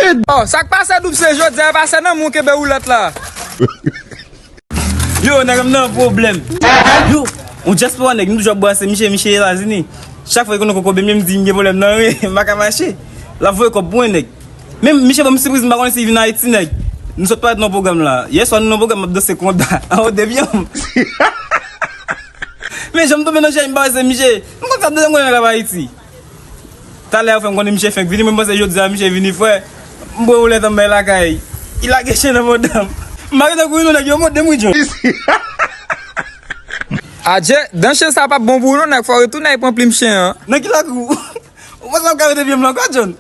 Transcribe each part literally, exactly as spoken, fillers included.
Oh, sa k pase Doub se jodi a, e pa sè nan men w kenbe woulèt la. Yo, nèg m nan pwoblèm. Yo, yon dyaspora nèg, m toujou ap brase miche, miche Etazini. Chak fwa li konn kokobe m, m di m gen pwoblèm nan ren, m pa ka mache. L ap voye kòb pou mwen nèg. Men miche ban m sipriz, m pa konnen si li vin Ayiti nèg. Nou sot parèt nan pwogram la. Yèswa nou nan pwogram, m ap danse konda anwo de pye m. Men jan m tonbe nan jay, m pa wè se miche. M konn sa m te janm konnen nèg ap Ayiti. Talè a ou fè m konnen miche fenk vini, mwen panse jodi a miche vini frè. M bwè woulèt anba lakay. Li lage chen nan mòd m. M pa gen tankou nou nèg yo mòd de mwen John. Adje, dan chen sa p ap bon pou ou non nèg, fò w retounen al pran plim chen an. Nan ki lakou? Ou panse m ap ka mete pye m la ankò John?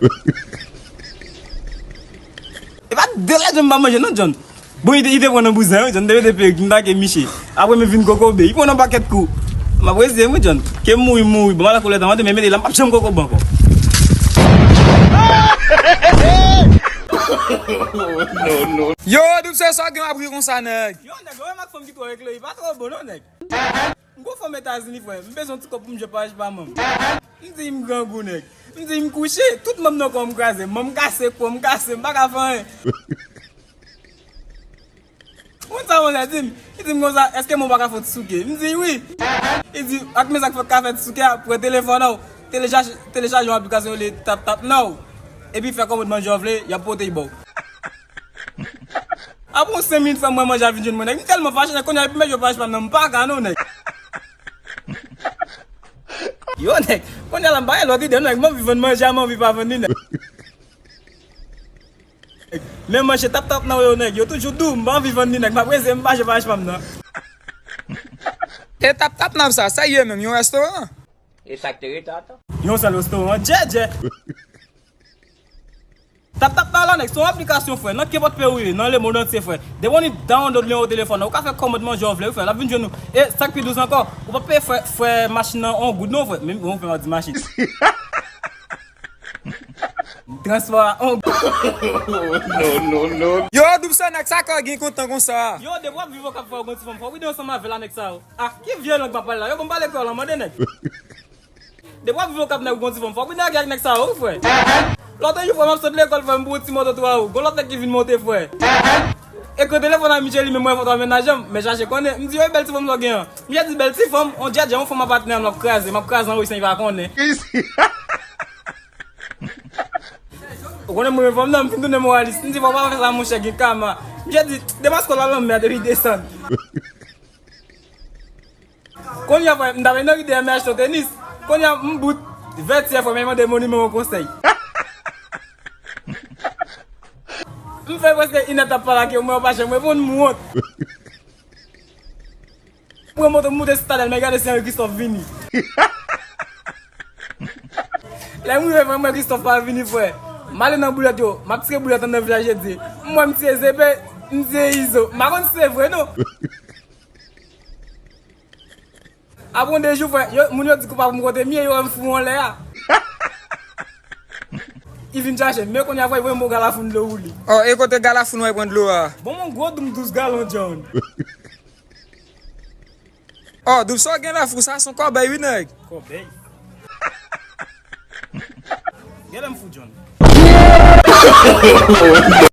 E pa de la John m pa manje non John. Bon, li te, li te pran nan bouzen wi, John te mete perik, m take miche. Apre m vin kokobe, li pran nan pakèt kou. M ap reziye m wi, John. Ke m mouri, m mouri. Bon, m al ak woulèt an, mande men mete la, m p ap janm kokobe ankò. Yo, Doub se sa w gen w ap ri konsa, nèg. Yo, nèg, ou menm ak fanm ki twò eklere, pa twò bon non, nèg. M gon fanm Etazini, frè. M bezwen yon ti kòb pou m jwe pa pa manm. M di m grangou, nèg. M di m kouche, tout manm nan kò m kraze. Manm kase, kò m kase, m pa ka fè anyen. Ou konn sa manzè di m? Li di m konsa, èske mwen pa ka fè yon ti souke? M di wi. Li di, ak men sa k fè, ka fè ti souke a, pran telefòn an, telechaje, telechaje yon aplikasyon rele Tap Tap Now. Epi fè kòmand manje w vle, y ap pote y ba w. Apre yon senk minit fè m wè manje a vin jwenn mwen, nèg. M tèlman fache, nèg, kounye a, epi mèt yo pa jwenn nan, m pa ka non, nèg. Yo, nèg, kounye a la, m pa gen lòt ide, nèg. M anvi vann manje a, m anvi pa vann li, nèg. Men manje Tap Tap Now yo, nèg, yo toujou dou, m pa anvi vann li, nèg. M ap reze, m pa jwenn pa jwenn nan. E Tap Tap Now sa, sa ye menm, yon restoran? E sa k te rete ata? Yon sèl restoran, djè, djè. Tap Tap Now la, nèg, se yon aplikasyon, frè, nan kenpòt peyi ou ye, nan lemonn antye, frè. Depi w download li nan telefòn nan, ou ka fè kòmand manje w vle, wi, frè, l ap vin jwenn ou. E sa k pi dous ankò, ou p ap peye frè, frè machin nan yon goud, non, frè. Menm, bon, frè, m ap di machin. Transpò a, yon goud. Non, non, non. Yo, Doub se nèg sa kò gen kontan konsa. Yo, depi w ap viv Okap, frè, ou gon ti fanm, fò w ride ansanm avè l a nèg sa yo. Ah, ki vye lang m ap pale la? Yo, bon, m pale kreyòl la, mande nèg. Depi w ap viv Okap nèg ou gon ti fanm, fò w vin lage ak nèg sa yo, wi, frè. Lòt jou, frè, m ap sot lekòl, frè, m pran yon ti moto twa ou. Gon lòt nèg ki vin monte, frè. Ekran telefòn a Michel li menm, mwen foto a mennaj an, men chache konnen. M di, yo, e bèl ti fanm sa w gen an? Michel di, bèl ti fanm, on djèdjè, yon fanm ap patnè m, l ap kraze, m ap kraze anwo san li pa konnen. Ou konnen mwen fanm nan, m fin tounen moralis. M di, fò w pa fè sa, monchè, gen kama. Michel di, depaske w la lanmè a depi desann. Kounye a, frè, m t ap nan ride, m achte yon tenis. Kounye a, m bout vètyè, frè, men mande m yon nimewo konsèy. M fè prèske inè t ap pale ak yo, mwen yo pa janm reponn, m wont. M pran moto, m moute Sitadèl, men gade si Henri Christophe vini. Lè m rive, frè, m wè Christophe pa vini, frè. M ale nan boulèt yo, m ap tire boulèt anndan vilaj Edye. M wè m tiye Zepe, m tiye Izo. M pa konn si se vre, non. Apre yon de jou, frè, yo, moun yo di kou pa pou m kote m ye, yo wè m fou anlè a. Li vin chache m, men kounye a, frè, li voye m yon galafoun dlo pou li. Oh, e kote galafoun w al pran dlo a? Bon, m yon gwo doum douz galon, John. Oh, Doub sa w gen la, fou sa, se yon kòbèy, wi, nèg. Kòbèy? Genlè m fou, John.